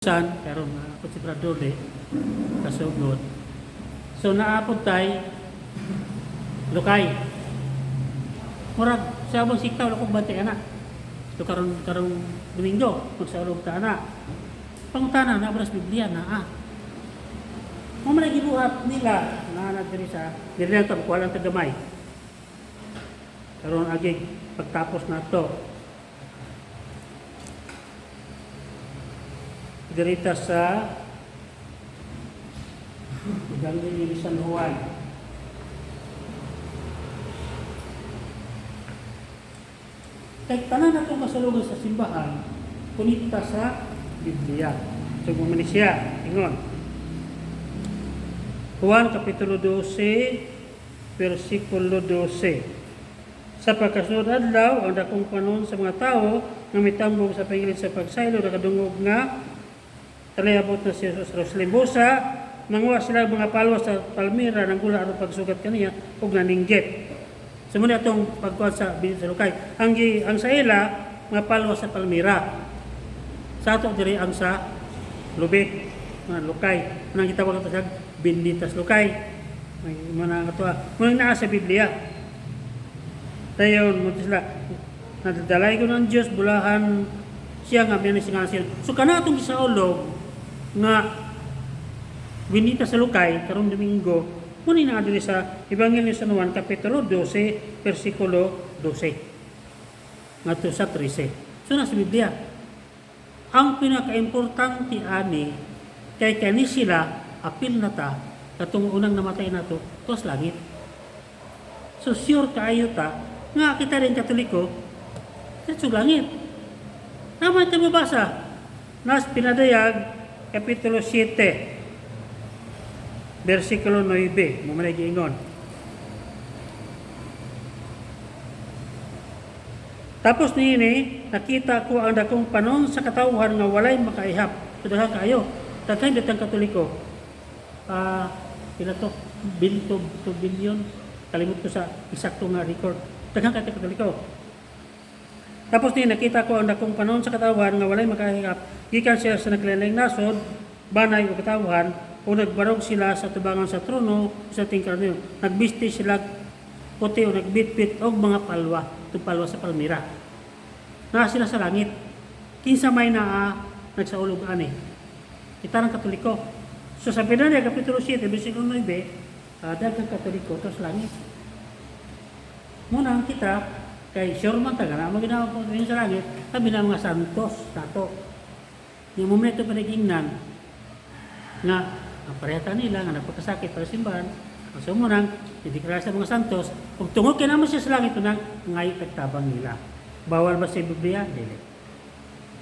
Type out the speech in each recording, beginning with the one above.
San karon nga ako si Brad Dole kasugod. So naapod tay lukay. Murag sa abang siktaw akong bantay ana. So karon karong Domingo magsaulog ta ana. Pangutana na sa Biblia na ah. Mo man gibuhat nila na na diri sa diri lang ta kuha lang ta gamay. Karon agig pagtapos na to. Dirita sa Ebanghelyo ni San Juan. Kay tanan atong kasalugan sa simbahan, konekta sa Biblia. So kung siya, ingon. Juan Kapitulo 12, versikulo 12. Sa pagkasunod adlaw, ang dakong panon sa mga tao nga mitambong sa pagilid sa pagsaylo nakadungog nga talay-abot na si Jesus sa Jerusalem. Busa, manguha sila mga palwa sa palmira nang gula aron pagsugat kaniya ug naninggit. So muna atong pagkuhan sa binit sa lukay. Ang sa ila, mga palwa sa palmira. Sa ato diri ang sa lubi, mga lukay. Unang gitawag ato sa Benditas Lukay. May mga ato. Muna naa sa Biblia. Dayon mo sila nadadalay ko ng Dios bulahan siya nga biyan siya siya. So kana atong gisaulog nga Benita sa Lukay karong Domingo muna naa diri sa Ebanghelyo sa Juan kapitulo 12 versikulo 12 ngadto sa 13. So nasa Biblia. Ang pinakaimportante ani kay kani sila apil na ta katong unang namatay nato tos langit. So sure kaayo ta nga kita rin Katoliko sa langit. Naman ito mabasa. Nas pinadayag Kapitulo 7 versikulo 9 mo man giingon. Tapos niini nakita ko ang dakong panon sa katawhan nga walay makaihap. So daghan kaayo. Daghan datang Katoliko. Ah, pila to? Bil to, 2 billion. Kalimot ko sa eksakto nga record. Daghan kaayo Katoliko. Tapos ni nakita ko ang dakong panon sa katawhan nga walay makaihap gikan siya sa naglaing nasod, banay o katawhan, o nagbarog sila sa tubangan sa trono sa tingkarnero. Nagbisti sila puti o nagbitbit og mga palwa, itong palwa sa palmira. Naa sila sa langit. Kinsa may naa nagsaulog ani. Kita ng Katoliko. So sa Pinanya, Kapitulo 7, versikulo 9, daghang Katoliko to sa langit. Muna ang kita, kay sure man ta nga na ginawa po sa langit, sabi na mga santos nato. Yung momento panigingnan nga ang parehata nila nga nagpakasakit para simbahan, ang sumunang dideklara sa mga santos, kung tungod kay naman siya sa langit unang ngayo tagtabang nila. Bawal ba sa Biblia? Dili.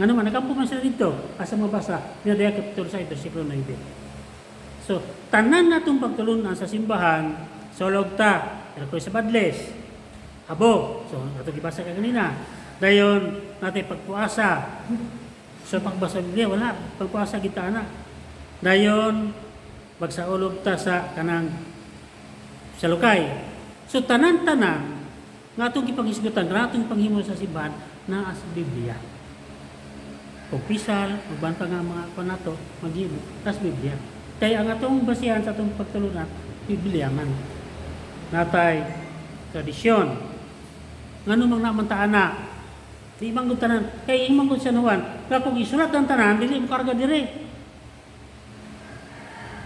Nga naman, nakampo man sila dito, asa mabasa, Pinadaya Kapitulo 6, versikulo 9. So, tanan natong pagtulunan sa simbahan, solog ta, pero sa badles, abo, so ato gibasa ka kanina. Dayon, natin pagpuasa. So, pagbasa Biblia, wala, pagpuasa kita na. Dayon, magsaulog ta sa kanang sa lukay. So, tanan-tanan, nga atong gipanghisgutan, nga atong panghimo sa simbahan, naa sa Biblia. Kumpisal, uban pa nga mga kuan nato, maghimo, tas Biblia. Kaya ang atong basihan sa atong pagtulunan, Biblia man. Natay tradisyon. Ngano mang naman ta ana? Di manggod tanan. Kay imong sa Juan, nga kung isulat ang tanan, dili mo karga dire.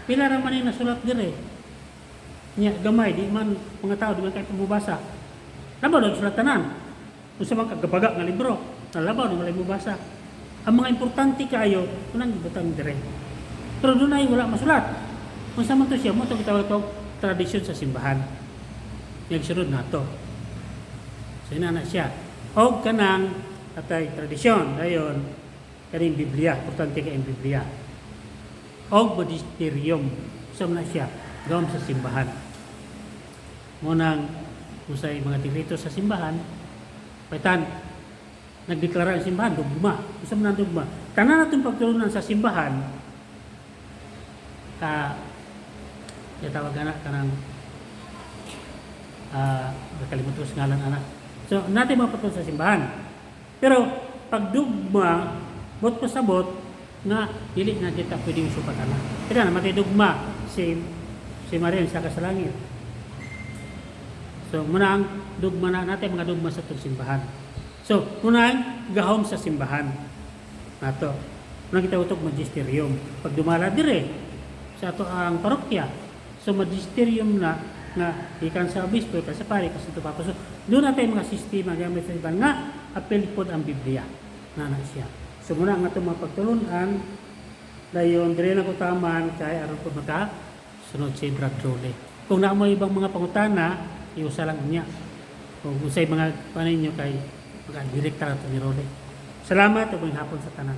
Pila ra man yung nasulat dire. Nya gamay di man mga tao di man kay pamubasa. Labaw na sulat tanan. Unsa man kagabaga nga libro, nalabaw na walay mubasa. Ang mga importante kaayo unang gibutang dire. Pero dunay wala masulat. Unsa man to siya mo to gitawag tong tradisyon sa simbahan. Yang sunod nato. So ina na siya. Og kanang atay tradisyon dayon kaning Biblia, importante kay ang Biblia. Og magisterium sa na siya gawom sa simbahan. Munang usay mga dikrito sa simbahan, paitan nagdeklara ang simbahan dogma. Unsa man ang dogma? Tanan natong pagtulunan sa simbahan ka tawag ana kanang nakalimutan ko sa ngalan ana. So natin mapatun sa simbahan. Pero pag dugma, bot pasabot, Nga dili na kita pwedeng sukat ana. Kaya namatay dugma si Maria sa kasalangit. So, muna ang dugma na natin, mga dugma sa itong simbahan. So, muna ang gahom sa simbahan. Nato. Muna kita utog magisterium. Pag dumala dire sa ato ang parokya, so magisterium na nga ikan sa obispo, ikan sa pari, ikan sa Papa. So, doon natin mga sistema gamit sa simbahan nga apil pod ang Biblia. Na na siya. So, muna ang atong mga pagtulunan, dayon dire na ko taman kay aron po maka sunod si Brad Rowley. Kung naa mo ibang mga pangutana, iusa lang niya. Kung usay mga paninyo kay maka direkta ra to ni Rowley. Salamat ug hapon sa tanan.